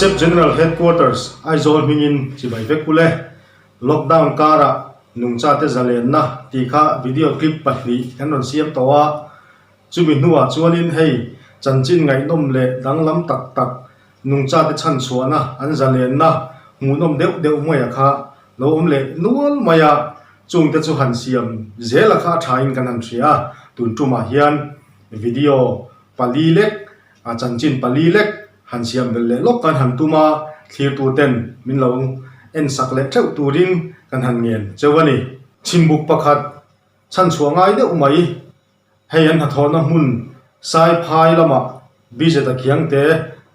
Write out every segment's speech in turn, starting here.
ASEP General Headquarters, Aizawl hmingin chibai vek ule. Lockdown karah nungchate zalenna tih kha video clip pahnih kan rawn siam tawh a. Chumi hnuah chuanin hei chanchin ngaihnawm leh danglam tak tak nungchate chhanchhuahna an zalenna hmuhnawm deuh deuh hmaiah kha lo awm leh nual mai a, chungte chu han siam zela kha a thain kan han hria a, tun tumah hian video pali lek a chanchin pali lek han siam belh leh lawk kan han tum a, thlirtuten min lo en sak leh theuh turin kan han ngen cheu a ni. Chhimbuk pakhat chhanchhuah ngai deuh mai. Hei an hnathawhna hmun Saiphai lamah Bijeta Khiangte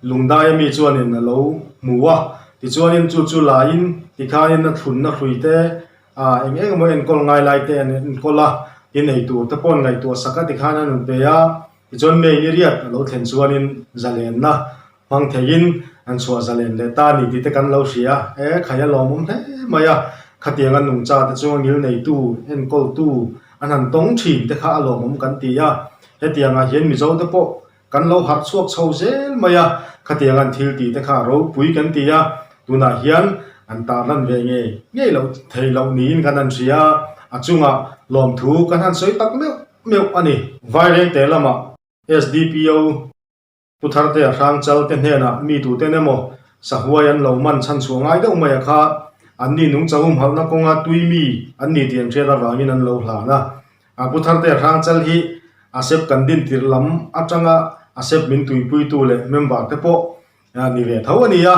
lungdai ami chuanin a lo hmu a, tichuanin chu chu laiin tikhanin a thlunna hrui te ah eng eng emaw enkawl ngai lai te an enkawl a, tin eitur te pawh an ngaihtuah sak a tikhan an rawn pe a, tichuan May ni riat a lo thlen chuanin zalenna Hmang theiin an chhuah zalen leh ta a ni tih te kan lo hria e, khai a lawmawm hle mai a, khatianga nungcha te chu ngil neitu, enkawltu an han tawng thin te kha a lawmawm kan ti a, hetiangah hian Mizo te pawh kan lo harh chhuak chho zel mai a, khatianga an thil tih te kha a ropui kan ti a, tunah hian an tarlan ve ngei ngei loh thei loh niin kan han hria a, a chungah lawmthu kan han sawi tak meuh meuh a ni. Vairengte lamah SDPO. Pu Thartea Hrangchal te hnenah mi tuten emaw sahuai an lo man chhan chhuah ngai deuh mai a kha, anni nungchang humhalhna kawnga tui mi an ni tih an hriat avangin an lo hlan a. Pu Thartea Hrangchal hi ASEP kan din tirh lam atanga ASEP min tuipuitu leh member te pawh ni ve tho a ni a.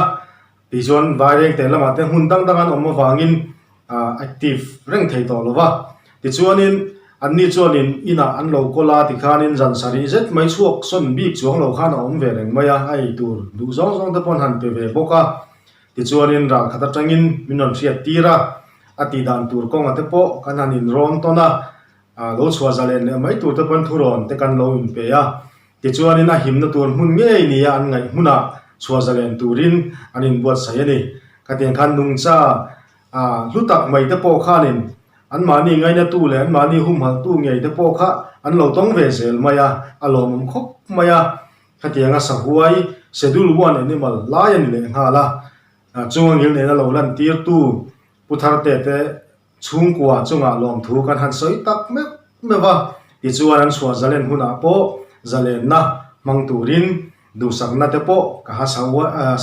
Tichuan Vairengte lamah te hmun dang dang an awm avangin active reng thei tawh lo va. Tichuanin anni chuanin inah an lo kawl a tikhanin zan sarih zet mai chhuak sawn bik chuang lo khan a awm ve reng mai a, a ei tur duh zawng zawng te pawh an han pe ve bawk a. Tichuanin ral khat atangin min rawn hriat tir a, a tih dan tur kawnga te pawh kan han inrawn tawn a, lo chhuah zalen leh mai tur te pawn thurawn te kan lo inpe a. Tichuanin a himna tur hmun ngei nia an ngaih hmunah chhuah zalen turin an inbuatsaih a ni. Khatiang khan nungcha hlu tak mai te pawh khanin anmahni ngainatu leh anmahni humhalhtu ngei te pawh kha an lo tawng ve zel mai a, a lawmawm khawp mai a. Khatianga sahuai, Schedule One animal, lai a ni leh nghal a. Chunga ngil nena lo lantirtu Pu Tharte te Chhungkua chungah lawmthu kan han sawi tak meuh meuh a, tichuan an chhuah zalen hunah pawh zalenna hmang turin duhsakna te pawh ka ha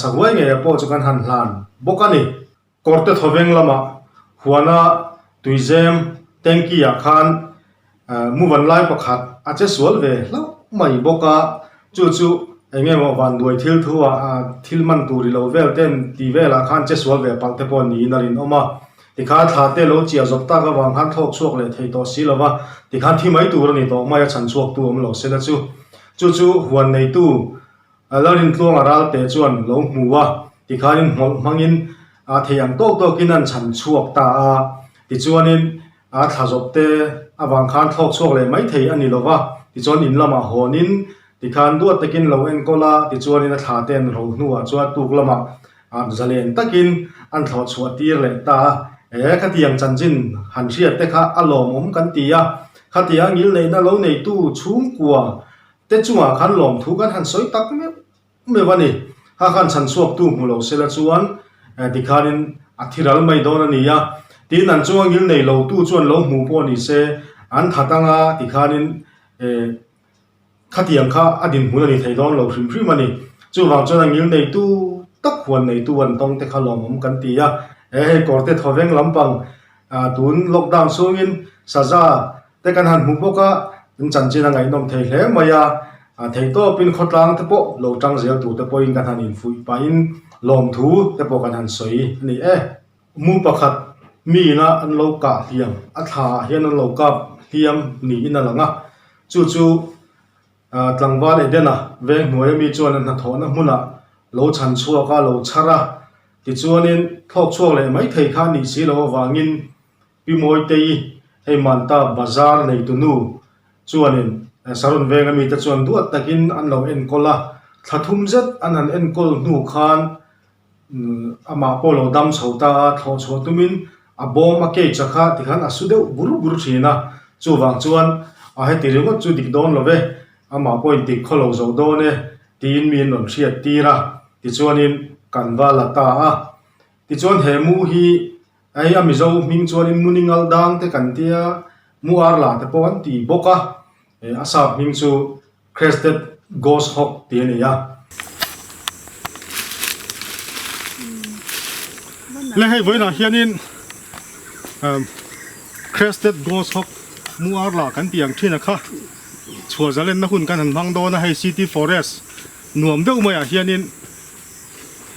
sahuai ngeia pawh chu kan han hlan bawk a ni. Kawrte thawveng lamah huana tuizem tanky ah khan Muvan lai pakhat a che sual ve hlauh mai bawk a, chu chu eng nge maw vanduai thil thu ah thil man tur i lo vel ten tih velah khan che sual ve palh te pawh niin a rinawm a. Tikhan thla te lo chiah zawk tak avang khan thlawk chhuak leh thei tawh si lo va, tikhan thi mai tur a ni tawh mai a chhan chhuak tu awm lo se la chu. Chu chu huan neitu Lalrintluanga ralte chuan lo hmu a, tikhanin hmawlh hmangin a thei ang tawk tawkin an chhan chhuak ta a, tichuanin A thla zawp te avang khan thlawk chhuak leh mai thei a ni lo va, tichuan in lamah hawnin tikhan duat takin lo enkawl a, tichuanin a thla te an ro hnuah chuan tuk lamah zalen takin an thlawh chhuah tir leh ta a. E, khatiang chanchin han hriat te kha a lawmawm kan ti a, khatiang ngilneihna lo neitu chhungkua te chungah khan lawmthu kan han sawi tak meuh Meuh a ni. Kha khan chhan chhuaktu hmu lo sela chuan tikhanin a thi ral mai dawn a ni a. Tin, an chunga ngil nei lo tu chuan lo hmu pawh ni se, an that anga tikhanin khatiang kha a dinhmun a ni thei dawn lo hrim hrim a ni. Chuvang chuan a ngil neitu tak huan neitu an tawng te kha lawmawm kan ti a. He hei kawrte thawveng lampang tun lockdown chhungin saza Te kan han hmu bawk a, in chanchin a ngaihnawm thei hle mai a, theihtawpin khawtlang te pawh lo tang zel tur te pawhin kan han infuih pahin lawmthu te pawh kan han sawi a ni e. Mu pakhat mi ina an lo kah hliam, a thla ah hian an lo kap hliam niin a lang a, chu chu tlangval Edena veng hnuai ami chuan a hnathawhna hmunah lo chhan chhuak a, lo chhar a, tichuanin thlawk chhuak leh mai thei kha a nih si loh avangin Pi Mawitei, hei Manta bazar neitu nu chuanin Saron venga mite chuan duat takin an lo enkawl a, thla thum zet an han enkawl hnu khan amah pawh lo dam chho ta a, thlawh chhuah tumin a bawm a cage a kha tikhan a su deuh bur bur thin a, chuvang chuan a heti ringawt chu dik dawn lo ve, amah pawhin tik khaw lo zo dawn e tiin mi an rawn hriat tir a, tichuanin. kan va la ta a. Tichuan he mu hi hei a Mizo hming chuanin Muningal dang te kan tia, mu ar la te pawh an ti bawk a, a sap hming chu Crested Goshawk tih a ni a. Le hei vawiinah hianin Crested Goshawk mu ar la kan tih ang thin a kha chhuah zalenna hun kan han hmang dawn a, hei City Forest nuam deuh maiah hianin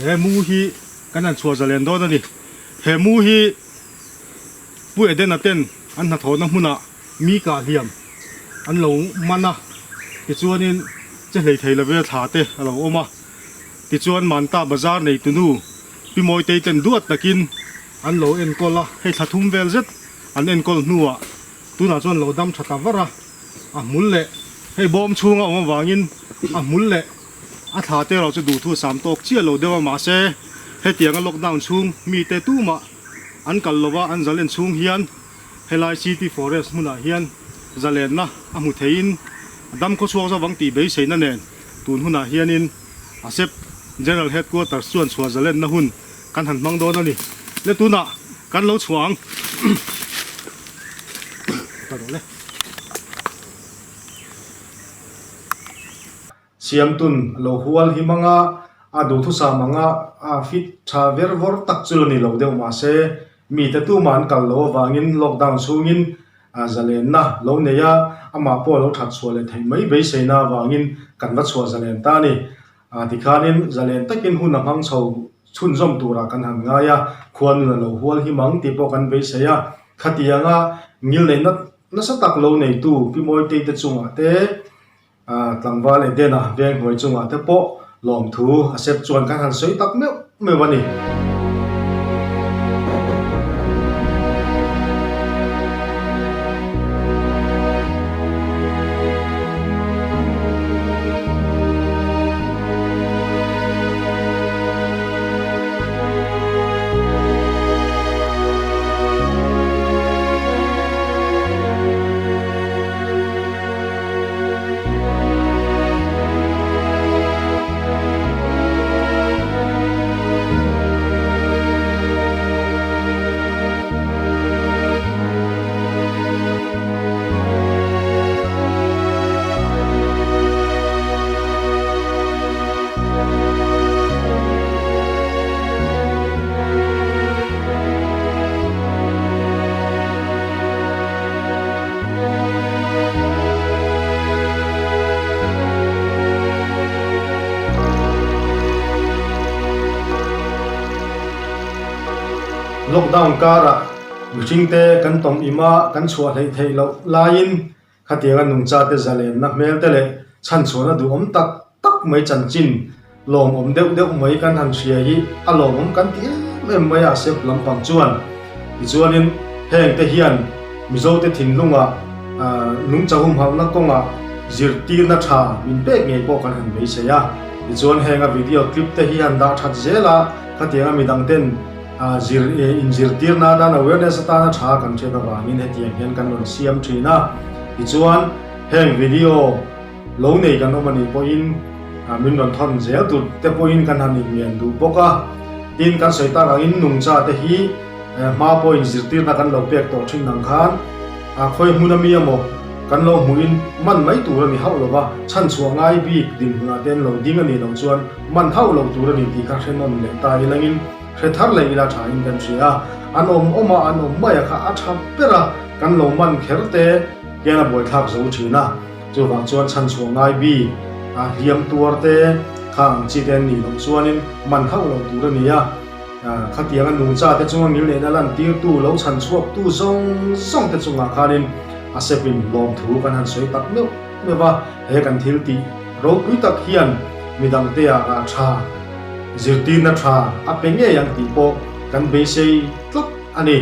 he mu hi kan han chhuah zalen dawn a ni. He mu hi Pu Edena ten an hnathawhna hmunah mi kah hliam an lo man a, tichuanin che hlei thei love thla te a lo awm a, tichuan Manta bazar neitunu Pi Mawitei ten duat takin an lo enkawl a, hei thla thum vel zet an enkawl hnuah tunah chuan lo dam tha ta var a, a hmul leh hei bawm chhunga awm avangin a hmul leh a thla te erawh chu duhthu sam tawk chiah lo deuh a, mahse hetianga lockdown chhung mite tumah an kal lova an zalen chhung hian Helai City Forest hmunah hian zalenna a hmu theiin a dam khawchhuak zo vang tih beiseina nen tun hunah hianin ASEP General Headquarters chuan chhuah zalenna hun kan han hmang dawn a ni. Le tunah kan lo chhuah ang. Siamtun a lo hual hi mang a, a duhthusam anga a fit tha ver vawr tak chu la ni lo deuh mahse mite tumah an kal loh avangin lockdown chhungin zalenna lo nei a, amah pawh a lo that chhuah leh theih mai beiseina avangin kan va chhuah zalen ta a ni. Tikhanin zalen takin hun a hmang chho chhunzawm turah kan han ngai a, khuanun a lo hual hi mang tih pawh kan beisei a, khatianga ngilneihna nasa tak lo neitu Pi Mawitei te chungah te, Tlangval Edena veng hnuai chungah te pawh lawmthu a sep chuan kan han sawi tak meuh meuh a ni. Lockdown karah mihringte kan tawm im a, kan chhuah hleih theih loh laiin khatianga nungchate zalenna hmel te leh chhanchhuahna duhawm tak tak mai chanchin Lawmawm deuh deuh mai kan han hria hi a lawmawm kan ti em em mai a sep lampang chuan. Tichuanin heng te hian Mizote thinlungah nungcha humhalhna kawngah zirtirna tha min pek ngei pawh kan han beisei a. Tichuan heng a video clip te hi han dah that zel a, khatianga midang ten zir inzirtirna atan awareness atana tha kan hriat avangin hetiang hian kan rawn siam thin a. Tichuan heng video Lo nei kan awm a nih pawhin min rawn thawn zel tur te pawhin kan han inngen duh bawk a. Tin, kan sawi tak angin nungcha te hi hma pawhin zirtirna kan lo pek tawh thin ang khan khawi hmun ami emaw kan lo hmuhin man mai tur a ni hauh lo va, chhanchhuah ngai bik dinhmunah te an lo ding a nih loh chuan man hauh lo tur a ni tih kha hre nawn leh ta ilangin hre thar leh ila thain kan hria a. An awm awm a, an awm mai a kha a tha ber a, kan lo man kher te hian a buaithlak zo thin a. Chuvang chuan chhanchhuah ngai bik a hliam tuar te kha ang chi te an nih loh chuanin man hauh loh tur a ni a. Khatianga nungcha te chunga ngil nehna lantirtu lo chhanchhuaktu zawng zawng te chungah khanin a sepin lawmthu kan han sawi tak meuh meuh a. He kan thil tih ropui tak hian midangte ah rah tha, zirtirna tha a pe ngei ang tih pawh kan beisei tlat a ni.